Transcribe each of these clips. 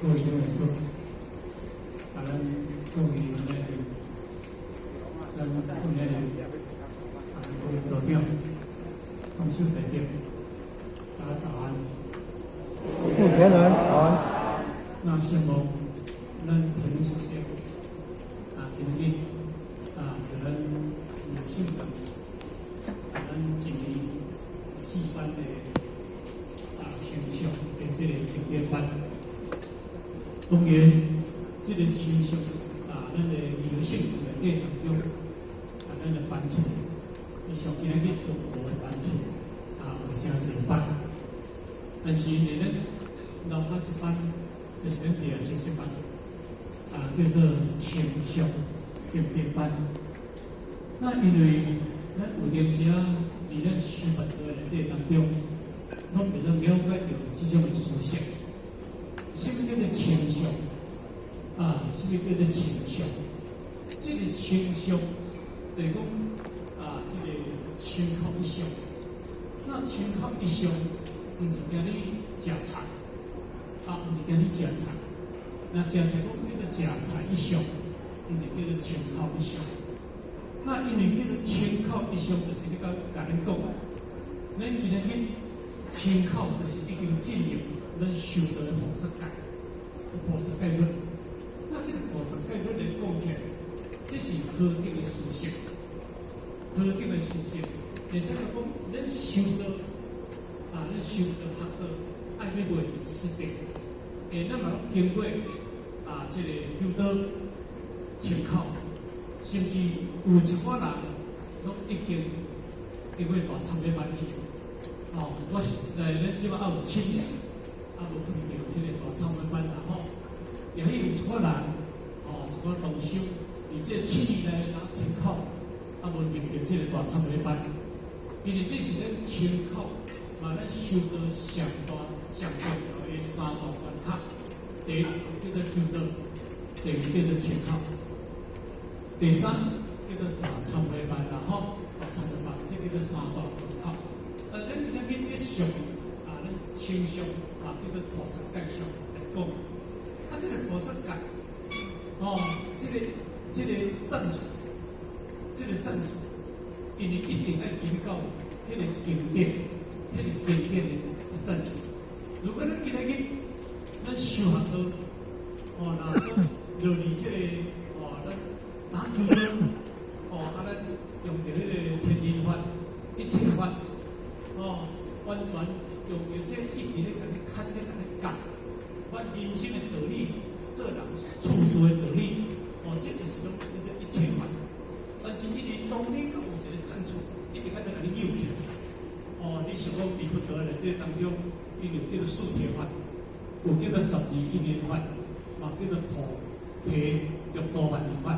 各位長老師，啊，咱各位那個，咱今日啊，各位組長、董事長，大家早安。目前人早安。那希望咱平時啊，今日啊，就咱女性的，咱一年四班的啊，清相的這個經典班。當然，這個清相啊，咱的女性內底當中，啊，咱的班次，伊上今日中國的班次啊，有誠濟班，但是呢，咱樓下一班，就是咱第二十七班，啊，叫做清相經典班。那因為咱有陣時啊，佇咱修佛道的內底當中，攏袂當了解著這種的思想。什麼叫做清相？啊，什麼叫做清相？這個清相，就是講啊，這個清口一相。那清口一相，毋是驚你食菜，啊，毋是驚你食菜。那食菜講叫做食菜一相，毋是叫做清口一相。那因為叫做清口一相，就是咧共共恁講，咱今日去清口，就是已經進入咱修道的菩薩界，菩薩戒律。那這個菩薩戒律來講起來，這是何等的殊勝，何等的殊勝。會使講，咱修道啊，咱修道學道，愛欲袂失定。欸，咱嘛攏經過啊，這個求道、清口，甚至有一寡人攏已經經過大懺悔班去。哦，我是來咱這擺還有7年，還無開著彼個大懺悔班啦吼。也許有一寡人，哦，一寡同修，佇這7年來拿清口，還無入著這個大懺悔班，因為這是咱清口，嘛咱修道上大上重要的三大關卡。第一叫做求道，第二叫做清口，第三叫做大懺悔班啦吼，大懺悔班，這叫做三大關卡。但咱今日去這上啊，咱清相啊，叫做菩薩戒相來講，啊，這個菩薩戒，哦，這個贊助，這個贊助，因為一定愛入到彼個經典，彼個經典的贊助。如果咱今日去咱修學道，哦，若講落佇這個，哦，咱打求道，哦，啊，咱用著彼個天人法、一切法。哦，完全用著這一直咧共你牽咧共你教，把人生的道理、做人處事的道理，哦，這就是講叫做一切法。但是因為當你閣有一個贊助，一定愛共你扭起來。哦，你想講佇佛道內底當中，伊有叫做四諦法，有叫做十二因緣法，嘛叫做菩提六度萬行法，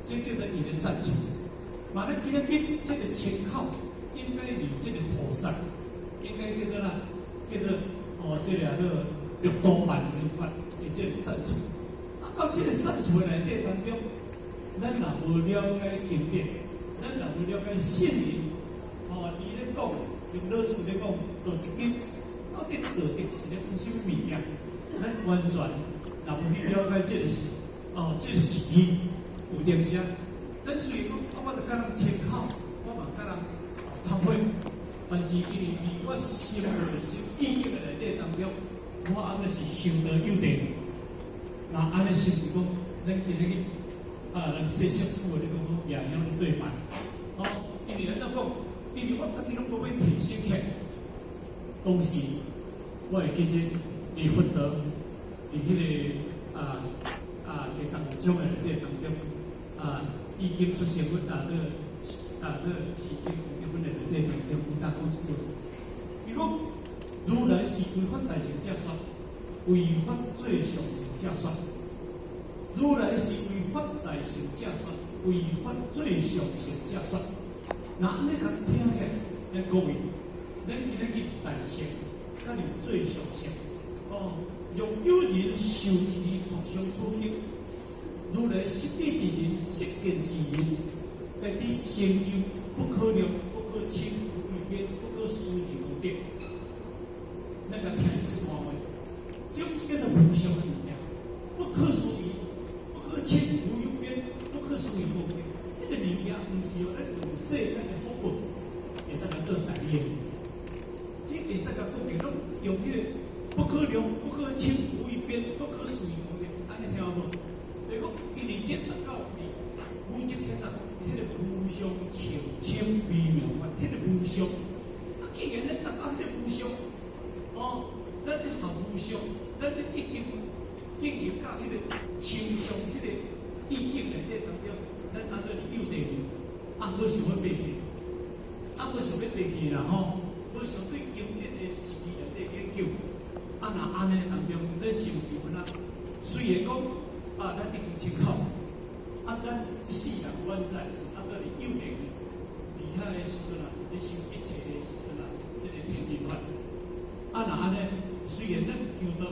這叫做伊的贊助。嘛，咱今日去這個清口，應該離這個菩薩，應該叫做哪？叫做哦，這個叫做六度萬行法的這個贊助。啊，到這個贊助內底當中，咱若無了解經典，咱若無了解聖人，哦，伊咧講，用老師咧講，道德經，到底道德是咧講啥物物件？咱完全若無去了解這個，哦，這個事義，有當時啊，咱雖然講，啊，我就共人清口，我嘛共人懺悔，但是因為佇我心內心意境的內底當中，我按呢是修道有定，那按呢是毋是講，咱今日去啊，人說說句話咧講講，夜暁咧對拜，哦，因為按怎講？因為我家己攏無欲提升起來，當時我會記得佇佛道，佇彼個啊啊第十二章的內底當中，啊，已經出現阮啊這個啊這個持經結婚的內底當中，伊才講一句，伊講如來是為法大乘者說，為法最上乘者說。如來是為法大乘者說，為法最上乘者說。那按呢共聽起來，咱各位，咱今日去大乘，敢是最上乘？哦，若有人受持托相土經，如來實地是人，實見是人，在佇成就不可量、不可稱、無為邊、不可思議功德。咱共聽這段話，這叫做無上的物件。可思議，不可稱無有邊，不可思議無邊。這個物件毋是用咱用世間的福報會當來做代理的物件。這會使共講的攏用彼個不可量、不可稱、無有邊、不可思議無邊，按呢聽有無？就是講，因為這達到無盡天啊，彼個無上甚深微妙法，彼個無上。啊，既然咱達到彼個無上，哦，咱咧學無上，咱咧已經進入到彼個抽象彼個意境內底當中，咱按怎幼稚呢？啊，無想欲爬去，啊，無想欲爬去啦吼，無想對經典的實義內底研究。啊，若按呢當中，咱是毋是有哪？雖然講啊，咱已經清口，啊，咱一世人原在是啊，閣佇幼年佇遐的時陣啊，咧修一切的時陣啊，這個天人法。啊，若按呢，雖然咱求道，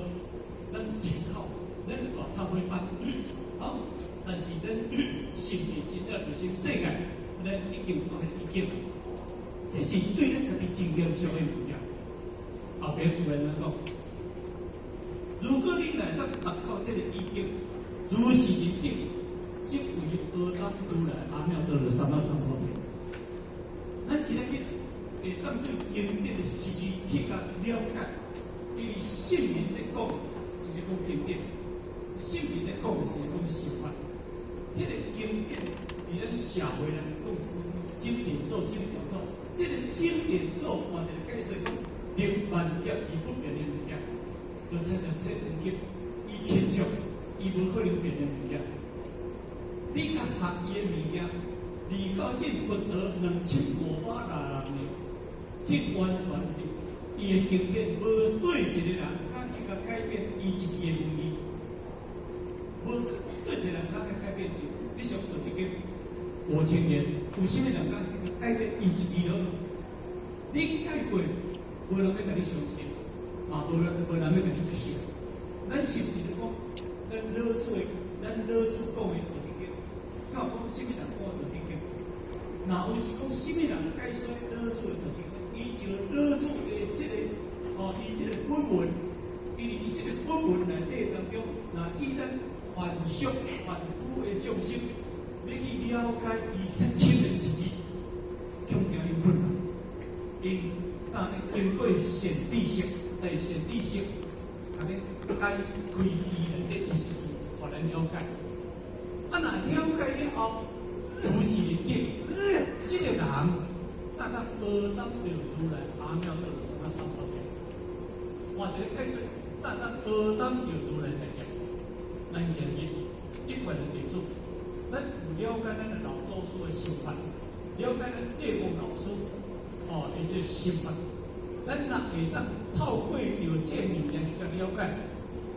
咱清口，咱大懺悔班，好，但是咱是毋是真正入心世界，咱已經到彼個意境，這是對咱家己真嚴肅的物件。後壁有人講，如果你來當達到這個意境，如是人頂，即為阿當如來阿耨多羅三藐三菩提。咱今仔日會當對經典的實義去共了解，因為聖人咧講是咧講經典，聖人咧講的是咧講修法。彼個經典佇咱社會來講是講經典做經典做，這個經典做換一個解釋講，能萬劫而不變的物件，就是像這黃金，伊親像伊無可能變的物件。你共學伊的物件，離到這佛陀2560年，這完全的伊的經典，無對一個人敢去共改變伊一句的文字，無對一個人敢去改變就，你想道德經5000年，有啥物人敢去改變伊一句咯？你改過，無人欲共你相信，嘛無人欲共你接受。咱是毋是咧講，咱老子的，咱老子講的道德經，敢有講啥物人講道德經？若有是講啥物人解說老子的道德經？伊就老子的這個，哦，伊這個本文，伊佇伊這個本文內底當中，若以咱凡俗凡夫的眾生，欲去了解伊遐深的實義，恐驚有困難。𪜶當經過善知識，在善知識，共你解開伊內底意思，予咱了解。啊，若了解了後，如是人頂，這個人，那他阿當著如來阿耨多羅三藐三菩提。換一個解釋，那他阿當著如來大業。咱今日一貫的弟子，咱有了解咱的老祖師的心法，了解咱濟公老師哦，伊這個心法，咱若會當透過著這物件去共了解，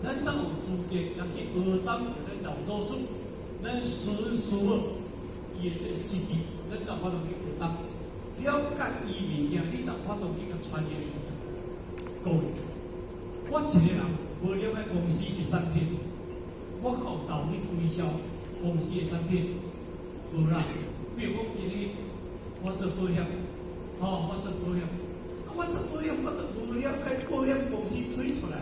咱當有資格來去學當著咱老祖師，咱師師母伊的這個實義，咱就有法度去學當了解伊物件，你就有法度去共傳揚。各位，我一個人無了解公司的產品，我敢有走去推銷公司的產品？無啦。比如講今日我做保險，吼，我做保險，啊，我做保險，我都無了解保險公司推出來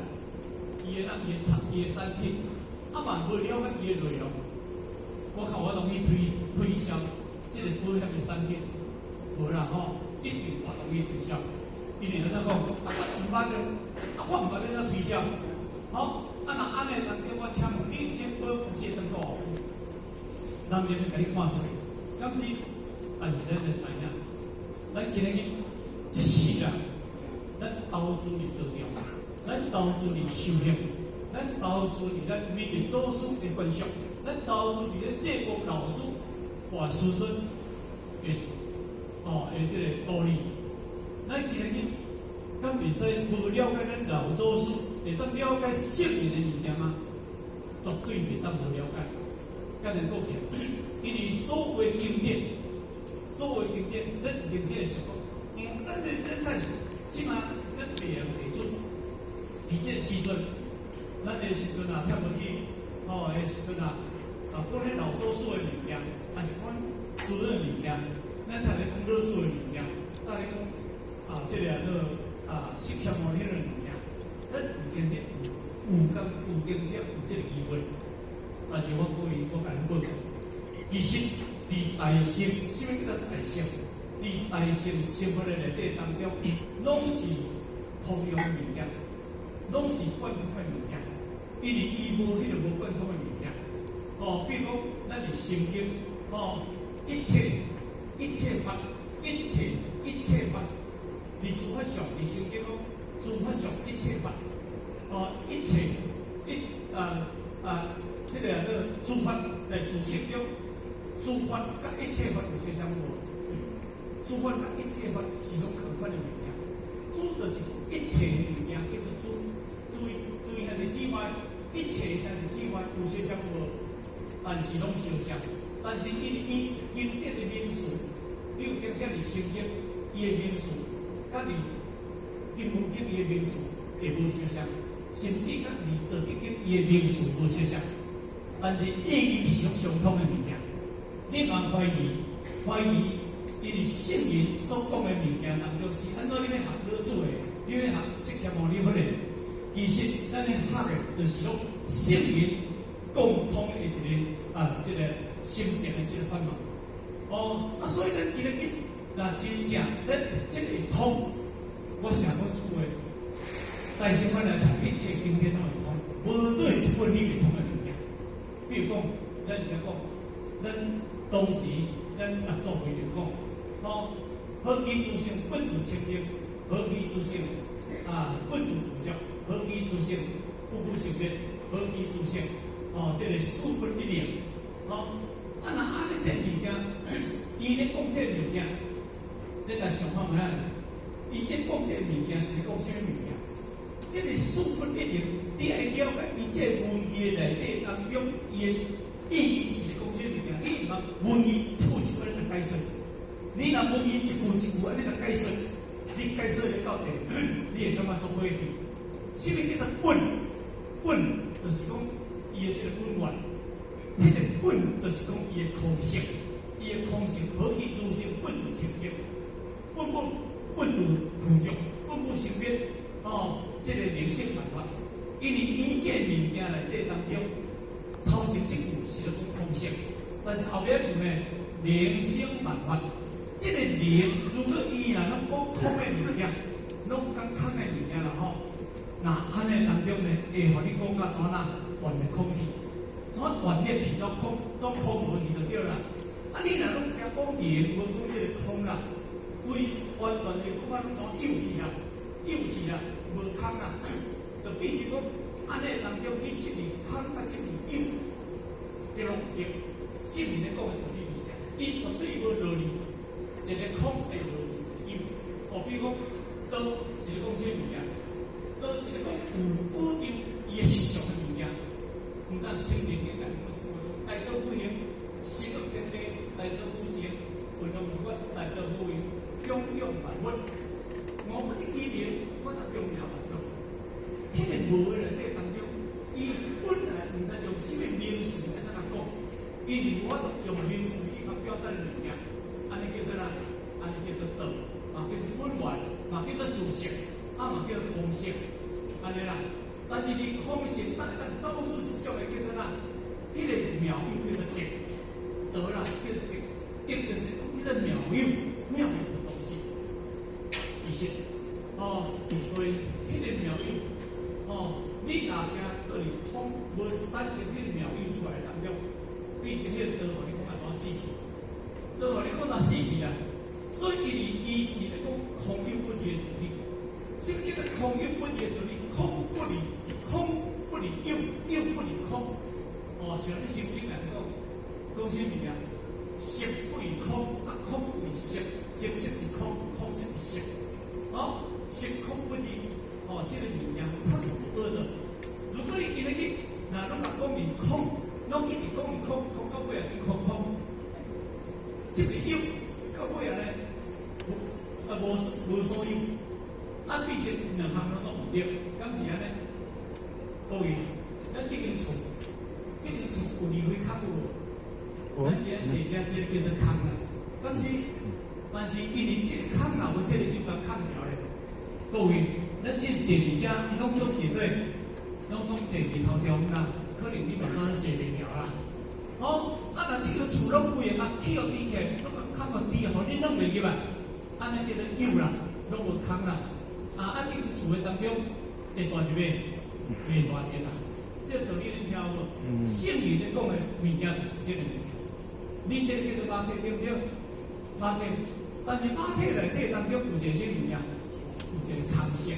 伊的那伊的產伊的產品，啊嘛無了解伊的內容，我看我通去推銷這個保險的產品？無啦吼，一定無通去推銷。因為按怎講？啊，我毋捌的，啊，我毋捌欲按怎推銷？吼，啊，若按呢當中，我請問你，這保險公司會當做偌久？人會欲共你看出來，敢是？但是咱會知影，咱今日這世人，咱投資佇道場，咱投資佇修行，咱投資佇咱每個祖師的觀想，咱投資佇咧濟公老師或師尊的哦的這個道理。咱今日敢袂使無了解咱老祖師，會當了解聖人的物件嗎？絕對袂當無了解。敢若講起來，因為所有經典，所有經典，咱有這個想講，咱咱這馬咱別人提出，佇這個時陣，咱的時陣啊，忝無去，吼，彼時陣啊，啊，講彼老祖師的物件，還是講師尊的物件，咱聽咧講老子的物件，搭咧講啊，這個做啊釋迦牟尼的物件，咱有經典有講有經典有這個疑問，但是我故意我共你報告，其實佇大乘，啥物叫做大乘？佇大乘成佛的內底當中，攏是通用的物件，攏是貫通的物件。因為伊無彼個無貫通的物件。哦，比如講，咱佇心經，哦，一切一切法，一切一切法，佇諸法相，佇心經講，諸法相一切法，哦，一切一啊啊，彼個叫諸法在諸色中，諸法佮一切法有啥相無？諸法佮一切法是攏仝款的物件，諸就是一切的物件，叫做諸。注意注意兄弟姊妹，一切兄弟姊妹有啥相無？但是攏相像，但是因伊經典的名詞，你有點寫佇心經，伊的名詞，佮佇金剛經伊的名詞會無相像，甚至佮佇道德經伊的名詞無相像，但是意義是攏相通的物件。你茫懷疑，懷疑，因為聖人所講的物件當中是按怎你欲學老子的，你欲學釋迦牟尼佛的，其實咱咧學的就是講聖人共通的一個啊，這個心性的這個法門。哦，啊，所以咱今日若真正咱這個通，我想講這句話，大乘法來讀一切經典攏會通，無對一本你會通的物件。比如講，咱先講，咱當時咱阿祖輩就講，吼，何其自性不自清淨，何其自性啊不自具足，何其自性不不生滅，何其自性哦，這個四不一靈，吼，啊若按呢這物件，伊咧講這個物件，你來想看覓仔？伊這講這個物件是講啥物物件？這個四不一靈，你愛了解伊這個文字內底當中，伊的意義是咧講啥物件？你毋通文字一句一句按呢解說，你若文字一句一句按呢來解說，你解說會到底，你會感覺足火氣。啥物叫做本？本就是講伊的這個本源，彼個本就是講伊的空性，伊的空性何其自性不自清淨，不不不自具足，不不生滅，哦，這個靈性萬法，因為伊這個物件內底當中，頭前這句是咧講空性，但是後壁句呢，靈性萬法，這個靈如果伊若攏講空的物件，攏講空的物件啦吼，那按呢當中呢，會予你講甲怎啊斷的空氣，怎斷裂去做空，做空無去就對啦。啊，你若攏驚講靈，無講這個空啦，規完全的講啊攏怎有去啦，有去啦，無空啦，就變成講按呢當中，你這是空佮這是有，這攏對。聖人咧講的道理就是按呢，伊絕對無道理，一個空會無一個有。哦，比如講，道是咧講啥物件？道是咧講有保有伊的實相的物件。毋知聖人應該講一句話，大道無形，生惡天地，大道無情，混濁無法，大道無形，供養萬物。我不得其靈，我得供養萬物。彼個無的內底當中，伊本來毋知用啥物名詞按怎講，伊是無法度用名詞去共表達的物件，按呢叫做啥？按呢叫做道，嘛叫做本源，嘛叫做自性，啊嘛叫做空性，按呢啦。但是佇空性，咱會當走出一種的叫做啥？彼個妙有叫做德，道啦叫做德，德就是講彼個妙有妙有的東西。其實，哦，所以彼個妙有，哦，你若驚做佇空，無產生彼個妙有出來當中，變成彼個道，予你講啊怎死去？道予你講怎死去啊？所以伊伊是咧講空有不二的道理。什麼叫做空有不二的道理？空不離空不離有，有不離空。哦，像你心經來講，講啥物件？色不異空，啊空不異色，即色是空，空即是色。哦，色空不二，哦，這個物件它是不二的。如果你今日去，若攏若講明空，攏一直講明空，空到尾啊變空空。這個有到尾啊呢，無啊無無所有，啊變成兩項攏做毋對，敢是按呢？各位，咱這間厝，這間厝有二歲空有無？咱今日坐這這個叫做空啦，但是但是因為這個空若無這個就共空掉咧。各位，咱這坐佇遮攏總坐對，攏總坐佇頭中啦，可能你嘛敢坐袂牢啦。厝攏規个啊起予低起來，攏共空予低，予你軟袂入來，按呢叫做有啦，攏無空啦。啊，這間厝的當中，地大是欲，袂大隻啦。這個道理恁聽有無？聖人咧講的物件就是這個物件。你這個叫做肉體對毋對？肉體，但是肉體內底當中有一個啥物件？有一個空性。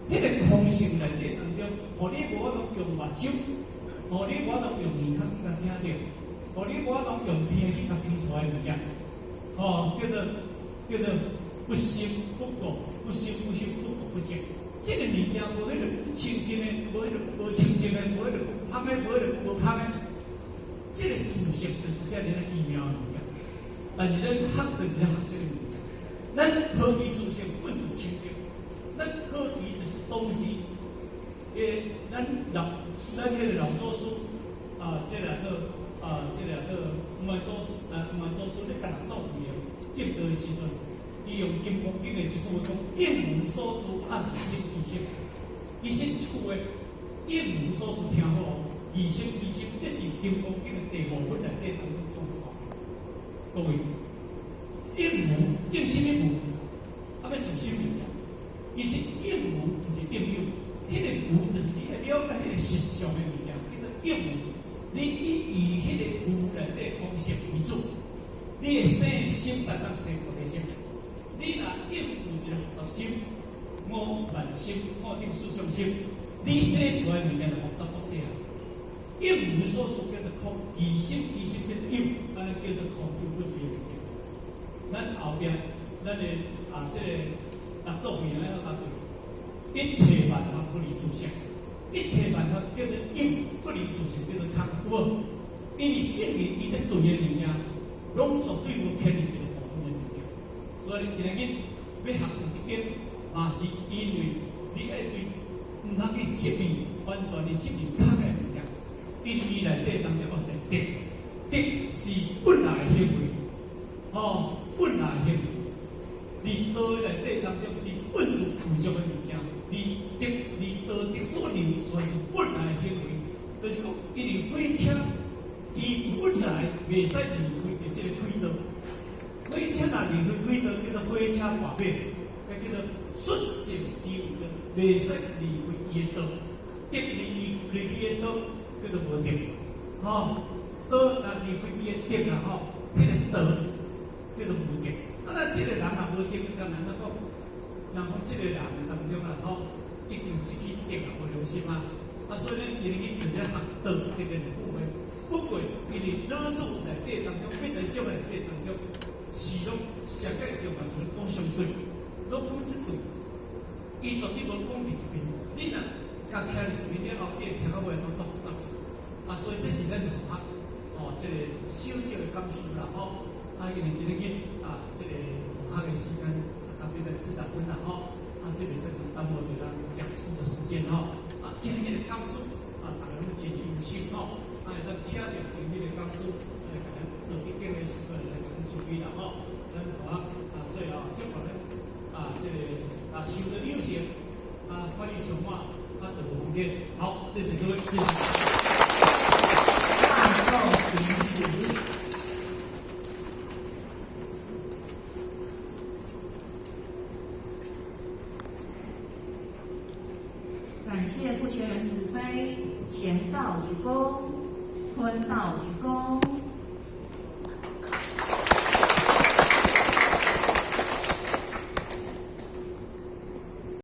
彼個空性內底當中，予你無法度用目睭，予你無法度用耳孔去共聽著，予你無法度用鼻去共聞出來的物件，吼，叫做不生不垢，不生不滅，不垢不淨。這個物件無彼個清淨的，無彼個無清淨的，無彼個香的，無彼個無香的。這個自性就是遮爾仔奇妙的物件。但是咱學就是咧學這個物件，咱何其自性本自清淨，咱何其就是東西。咱彼個老祖師啊，這兩個啊，這兩個毋係祖師啊，毋係祖師咧，共人做會證道的時陣，伊用《金剛經》的一句話講：應無所住，而生其心。伊說這句話，應無所住，聽好哦，而生其心，這是《金剛經》的第五品內底當中講出來。各位，應無應啥物無？啊，欲住啥物件？其實應無毋是應有，彼個無就是你會了解彼個實相的物件，叫做應無。你以彼個無內底空性為主，你會生心會當生菩提心。你若應有一個學習心，五萬心、五頂四相心，你生出來的物件就複雜作死啊！應無所住叫做空，而生其心叫做有，按呢叫做空有不二的物件。咱後壁，咱的啊，這個六祖慧能咧講對，一切萬法不離自性，一切萬法叫做有，不離自性叫做空，有無？因為聖人伊咧對的物件，攏絕對無偏離一個部分的物件。所以今仔日欲學著這點，嘛是因為你愛對，毋通去執迷，完全的執迷空的物件。因為伊內底當中有一個德，德是本來的行為，吼，本來行為。佇道內底當中是本自具足的物件，佇德佇道德所流出來是本來的行為，就是講，因為火車伊本來袂使離開佇這個軌道，火車若離開軌道，叫做火車跋馬，彼叫做率性之為，袂使離開伊的道，德離開伊的道，叫做無德，吼，道若離開伊的德啦，吼，彼個道叫做無德。啊，咱這個人若無德，敢按怎講？人講這個人當中啊，吼，已經失去德啊，無良心啊。啊，所以咱今日就咧學道德的一句話。不過，因為老子內底當中，八十章內底當中，是攏上界重要是講相對，攏講這對，伊絕對無講佇一邊。你若共徛佇一邊了後，你會聽到尾攏足複雜。啊，所以這是咱學哦，這個小小的感受啦，吼。啊，因為今日啊，這個學的時間差不多40分啦，吼。啊，這個算是耽誤著咱講師的時間吼。啊，今日的講師啊，大家攏真優秀吼。啊，會當聽著今日的講師，來共咱落去經的時陣來共咱處理啦，吼。咱學啊，最後祝福咱啊，這個啊，修得有成，啊，法喜充滿，啊，得無風天。好，謝謝各位，謝謝。大眾請起。感謝傅全仁慈悲，前道鞠躬，坤道鞠躬。